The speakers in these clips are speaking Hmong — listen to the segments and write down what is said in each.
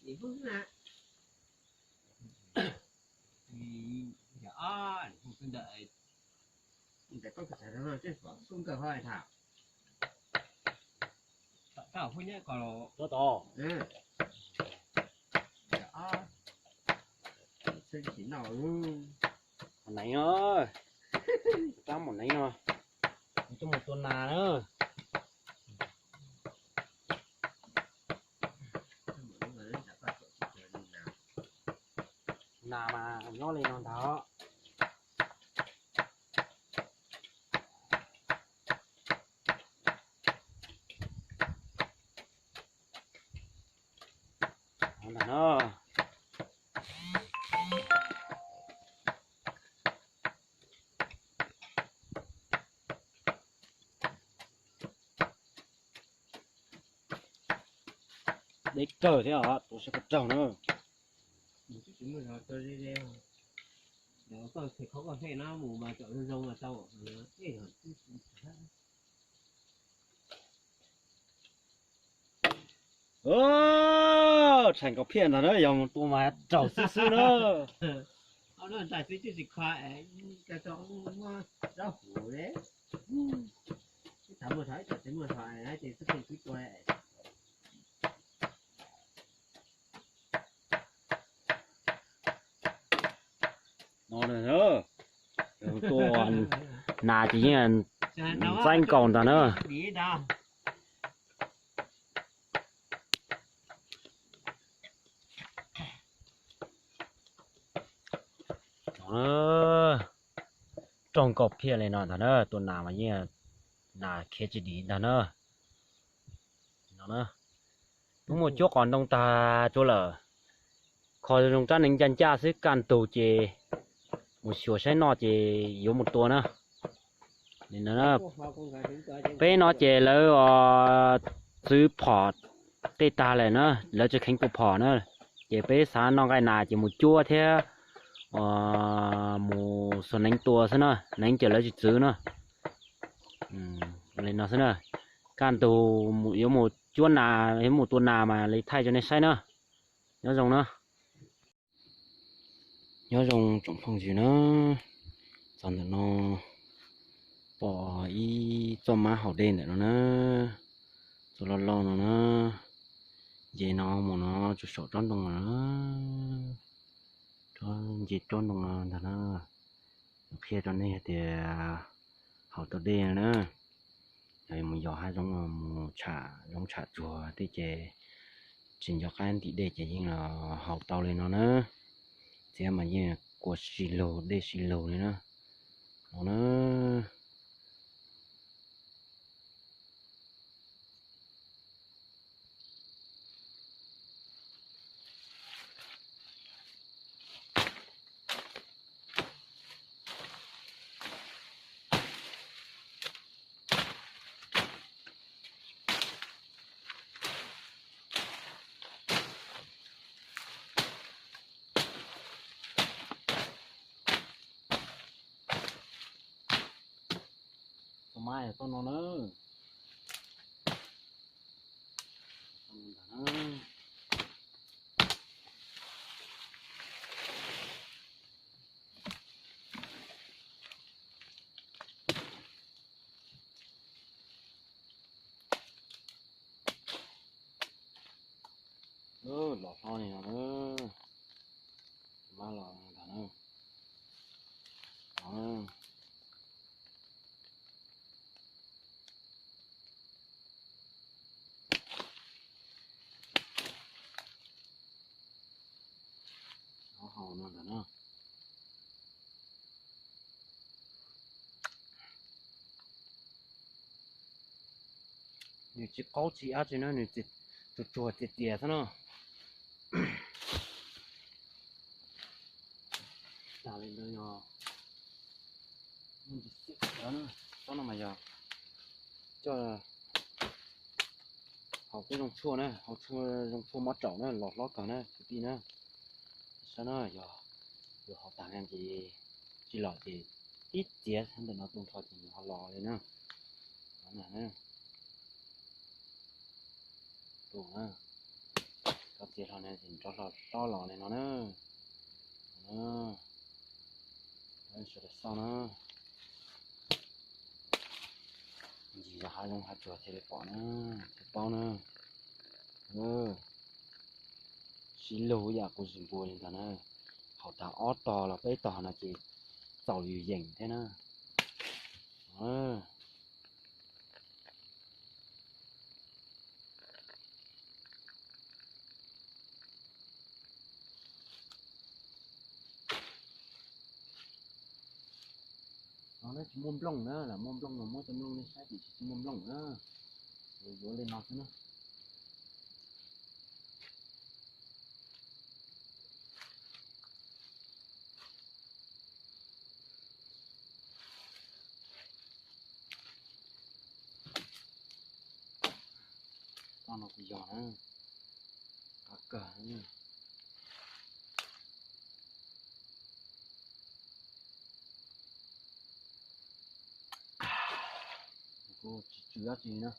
Ntawm koj kawm txawv no, koj kawm txawv no, koj kawm ho tham. Tab tom, tab tom. Xwb tsis noj. Neev no, tab mus neev no, tuaj mus tua nas na. Nas mas nyob li no ntag. Ntag na. Deb kawg thiab os, tua saib puas raug na. Tshais nkaus phiaj ntag na, yog mus tua mas raug xwb xwb na. No, tua nas ces yeej ntxeeb nkaus ntag na. Raug nkaus phiaj li no ntag na, tua nas mas yeej nas khiav tsis dim ntag na. No na, twb muaj cuab qos ntoo tag tuaj lawm. Kho zoo rab hneev ncaj ncaj xwb, kaj ntug ces mus xyuas saib noj ces yuav mus tua na. Peb no ces lawv txwv phom tej tag lawm na, lawv tsis kheev tua phom na, ces peb xav noj nqaij nas ces mus cuab thiab mus xuas hneev tua xwb na, hneev ces lawv tsis txwv na. Li no xwb na, kaj ntug yuav mus cuab nas yuav mus tua nas mas li thaij rau nej saib na. Nyob zoo na. Nyob zoo tsoom phooj ywg na, txog ntawm no pom ib txoj mab haus dej ntawm no na, txoj loj loj no na, nce no mus no tsuas saum tsob ntoo no na, nce tsob ntoo no ntag na, qhia rau nej tias haus tau dej na. Yog mus yos hav zoov mus tsham zoov tsham tsuag tej ces tsis nco qab ntim dej ces yeej los haus tau li no na. Txiav mas yeej kua si lug dej si lug li na. No na. Tus mab yog txoj no na. Los hlob li no na. Mab los ntag na. Hau no ntag na. Nws tsis qaub tsis ab tsi na, nws tsuag tsuag tias tias xwb na. Tas li ntawd yog, tsob no mas yog coj haus peb zoo tshuaj na, haus tshuaj zoo tshuaj mob raum na, los hlob kawg na kwv tij na. Saib na, yog yus haus tag nrho ces tsis los ces ib txiav ntawm no tu nrho ces nws ho los li na. Tus na, Txiav hlo ne ces nrov hlo hlob los li no na. Sawv daws xauj na. Ncig zog hav zoov hav tsuag thiaj li pom na, thiaj paub na. Sib lug yam qus zis npua li ntawd na. Haus tag ob tog los peb tog no ces txaus yus yeem thiab na. No tsis muaj nplooj na, lam muaj nplooj no muab cov nplooj nej saib tias tsis muaj nplooj na. Yuav li no xwb na. Toj no kuj yog na, qab kawg. Kuj tsis tsw dab tsi na.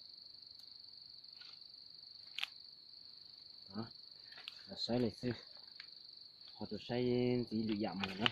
Saib li xwb, ho tau saib ntxiv lwm yam mus na.